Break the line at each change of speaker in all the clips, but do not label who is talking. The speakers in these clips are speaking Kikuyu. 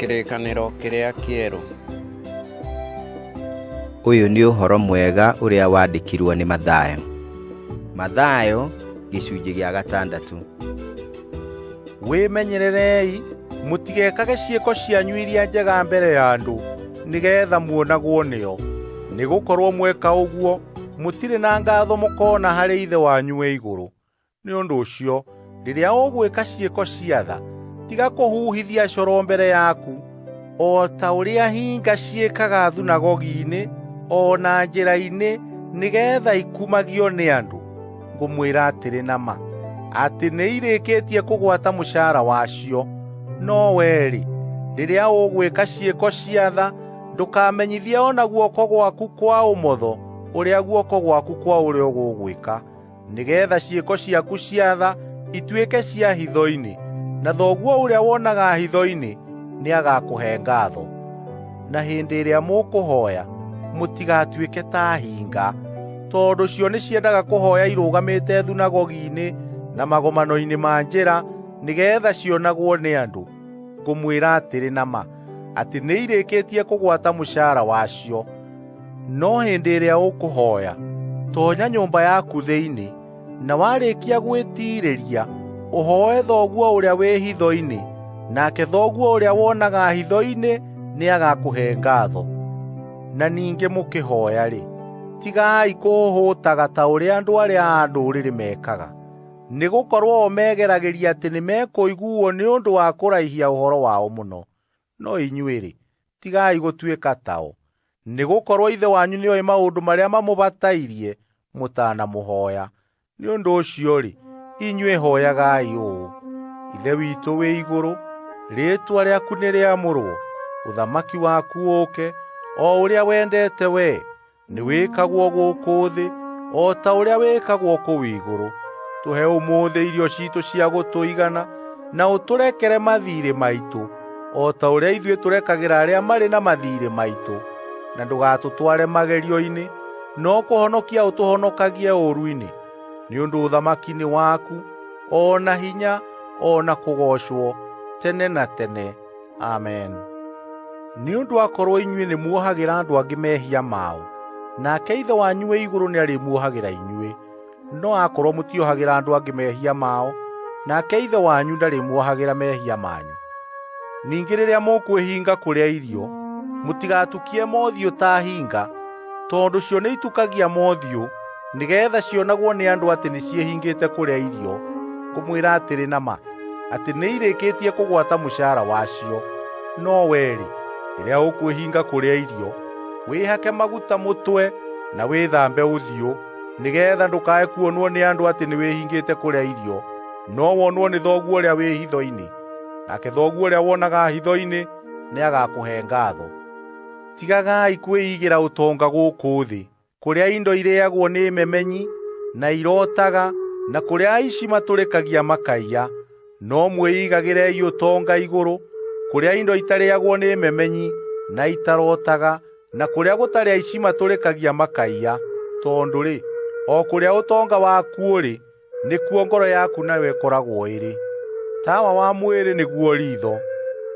Kĩrĩkanĩro kĩrĩa kĩerũ.
Ũyũ nĩ ũhoro mwega ũrĩa wandĩkirwo nĩ Mathayo. Mathayo gĩcunjĩ gĩa gatandatũ.
Wĩmenyererei mũtigekage ciĩko cianyu iria njega mbere ya andũ nĩgeetha muonagwo nĩo, nĩgũkorwo mweka ũguo mũtirĩ na ngaatho mũkoona harĩ Ithe wanyu wĩ igũrũ. Nĩ ũndũ ũcio, rĩrĩa ũgwĩka ciĩko cia tha, tiga kũhuhithia coro mbere yaku, o ta ũrĩa hinga ciĩkaga thunagogi-inĩ o na njĩra-inĩ nĩgeetha ikumagio nĩ andũ. Ngũmwĩra atĩrĩ na ma, atĩ nĩirĩkĩtie kũgwata mũcaara wacio. No wee-rĩ, rĩrĩa ũgwĩka ciĩko cia tha, ndũkamenyithie o na guoko gwaku kwa ũmotho ũrĩa guoko gwaku kwa ũrĩo gũgwĩka, nĩgeetha ciĩko ciaku cia tha ituĩke cia hitho-inĩ, na Thoguo ũrĩa wonaga hitho-inĩ nĩagakũhe ngaatho. Na hĩndĩ ĩrĩa mũkũhooya, mũtigatuĩke ta hinga, tondũ cio nĩciendaga kũhooya irũgamĩte thunagogi-inĩ na magomano-inĩ ma njĩra nĩgeetha cionagwo nĩ andũ. Ngũmwĩra atĩrĩ na ma, atĩ nĩirĩkĩtie kũgwata mũcaara wacio. No hĩndĩ ĩrĩa ũkũhooya, tonya nyũmba yaku thĩinĩ, na warĩkia gwĩtiirĩria, ũhooe Thoguo ũrĩa wĩ hitho-inĩ, nake Thoguo ũrĩa wonaga hitho-inĩ nĩagakũhe ngaatho. Na ningĩ mũkĩhooya-rĩ, tigai kũhũhũtaga ta ũrĩa andũ arĩa a ndũrĩrĩ mekaga, nĩgũkorwo o megeragĩria atĩ nĩmekũiguuo nĩ ũndũ wa kũraihia ũhoro wao mũno. No inyuĩ-rĩ, tigai gũtuĩka tao, nĩgũkorwo Ithe wanyu nĩoĩ maũndũ marĩa mamũbatairie mũtanamũhooya. Nĩ ũndũ ũcio-rĩ, inyuĩ hooyagai ũũ: Ithe witũ wĩ igũrũ, rĩĩtwa rĩaku nĩrĩamũrwo, ũthamaki waku ũũke, o ũrĩa wendete wee, nĩwĩkagwo gũkũ thĩ o ta ũrĩa wĩkagwo kũu igũrũ. Tũhe ũmũthĩ irio ciitũ cia gũtũigana, na ũtũrekere mathiirĩ maitũ, o ta ũrĩa ithuĩ tũrekagĩra arĩa marĩ na mathiirĩ maitũ. Na ndũgatũtware magerio-inĩ, no kũhonokia ũtũhonokagie ũũru-inĩ. Nĩ ũndũ ũthamaki nĩ waku, o na hinya, o na kũgoocwo, tene na tene. Amen. Nĩ ũndũ akorwo inyuĩ nĩmuohagĩra andũ angĩ mehia mao, nake Ithe wanyu wĩ igũrũ nĩarĩmuohagĩra inyuĩ. No akorwo mũtiohagĩra andũ angĩ mehia mao, nake Ithe wanyu ndarĩmuohagĩra mehia manyu. Ningĩ rĩrĩa mũkwĩhinga kũrĩa irio, mũtigatukie mothiũ ta hinga, tondũ cio nĩitukagia mothiũ nĩgeetha cionagwo nĩ andũ atĩ nĩciĩhingĩte kũrĩa irio. Ngũmwĩra atĩrĩ na ma, atĩ nĩirĩkĩtie kũgwata mũcaara wacio. No wee-rĩ, rĩrĩa ũkwĩhinga kũrĩa irio, wĩhake maguta mũtwe na wĩthambe ũthiũ, nĩgeetha ndũkae kuonwo nĩ andũ atĩ nĩwĩhingĩte kũrĩa irio, no wonwo nĩ Thoguo ũrĩa wĩ hitho-inĩ. Nake Thoguo ũrĩa wonaga hitho-inĩ nĩagakũhe ngaatho. Tigagai kwĩigĩra ũtonga gũkũ thĩ, kũrĩa indo irĩagwo nĩ memenyi na irotaga, na kũrĩa aici matũrĩkagia makaiya. No mwĩigagĩrei ũtonga igũrũ, kũrĩa indo itarĩagwo nĩ memenyi na itarotaga, na kũrĩa gũtarĩ aici matũrĩkagia makaiya. Tondũ-rĩ, o kũrĩa ũtonga waku ũrĩ, nĩkuo ngoro yaku nayo ĩkoragwo ĩrĩ. Tawa wa mwĩrĩ nĩguo riitho.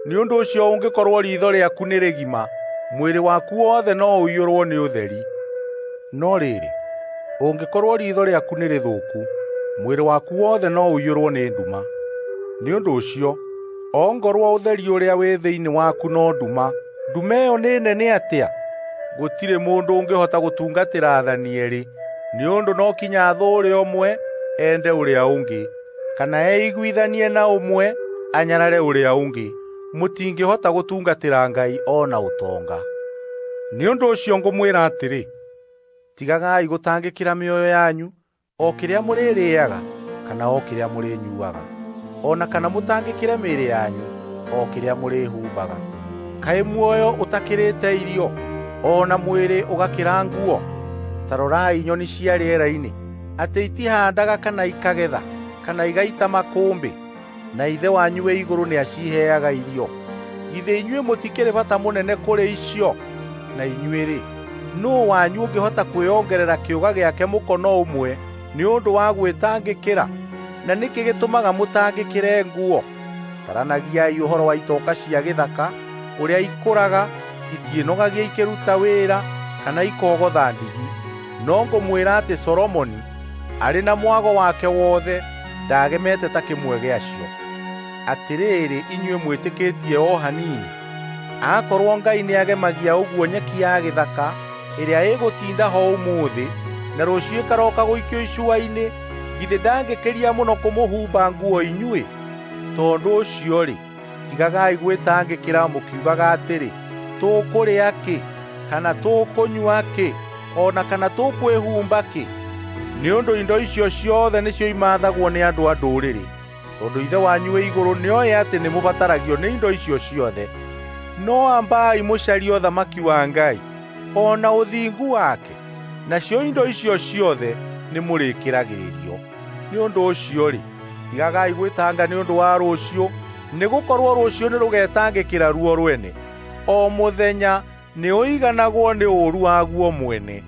Nĩ ũndũ ũcio ũngĩkorwo riitho rĩaku nĩ rĩgima, mwĩrĩ waku wothe no ũiyũrwo nĩ ũtheri. No rĩrĩ, ũngĩkorwo riitho rĩaku nĩ rĩthũku, mwĩrĩ waku wothe no ũiyũrwo nĩ nduma. Nĩ ũndũ ũcio, ongorwo ũtheri ũrĩa wĩ thĩinĩ waku no nduma, nduma ĩyo nĩ nene atĩa! Gũtirĩ mũndũ ũngĩhota gũtungatĩra aathani eerĩ, nĩ ũndũ no kinya athũũre ũmwe ende ũrĩa ũngĩ, kana eiguithanie na ũmwe anyarare ũrĩa ũngĩ. Mũtingĩhota gũtungatĩra Ngai o na ũtonga. Nĩ ũndũ ũcio ngũmwĩra atĩrĩ, tigagai gũtangĩkĩra mĩoyo yanyu, o kĩrĩa mũrĩrĩĩaga kana o kĩrĩa mũrĩnyuuaga, o na kana mũtangĩkĩre mĩĩrĩ yanyu, o kĩrĩa mũrĩhumbaga. Kaĩ muoyo ũtakĩrĩte irio, o na mwĩrĩ ũgakĩra nguo? Ta rorai nyoni cia rĩera-inĩ, atĩ itihandaga kana ikagetha, kana igaita makũmbĩ, na Ithe wanyu wĩ igũrũ nĩaciheaga irio. Githĩ inyuĩ mũtikĩrĩ bata mũnene kũrĩ icio? Na inyuĩ-rĩ, nũũ wanyu ũngĩhota kwĩongerera kĩũga gĩake mũkono ũmwe nĩ ũndũ wa gwĩtangĩkĩra? Na nĩkĩ gĩtũmaga mũtangĩkĩre nguo? Taranagiai ũhoro wa itoka cia gĩthaka, Ũrĩa ikũraga, itiĩnogagia ikĩruta wĩra kana ikogotha ndigi. No ngũmwĩra atĩ Solomoni arĩ na mwago wake wothe ndagemete ta kĩmwe gĩacio. Atĩrĩrĩ inyuĩ mwĩtĩkĩtie o hanini, akorwo Ngai nĩagemagia ũguo nyeki ya gĩthaka ĩrĩa ĩgũtinda ho ũmũthĩ na rũciũ ĩkaroka gũikio icua-inĩ, githĩ ndangĩkĩria mũno kũmũhumba nguo inyuĩ? Tondũ ũcio-rĩ, tigagai gwĩtangĩkĩra mũkiugaga atĩrĩ, tũkũrĩa kĩ, kana tũkũnyua kĩ, o na kana tũkwĩhumba kĩ? Nĩ ũndũ indo icio ciothe nĩcio imathagwo nĩ andũ a ndũrĩrĩ, tondũ Ithe wanyu wĩ igũrũ nĩoĩ atĩ nĩmũbataragio nĩ indo icio ciothe. No ambai mũcarie ũthamaki wa Ngai, o na ũthingu wake, nacio indo icio ciothe nĩmũrĩkĩragĩrĩrio. Nĩ ũndũ ũcio-rĩ, tigagai gwĩtanga nĩ ũndũ wa rũciũ, nĩgũkorwo rũciũ nĩrũgetangĩkĩra ruo rwene. O mũthenya nĩũiganagwo nĩ ũũru waguo mwene.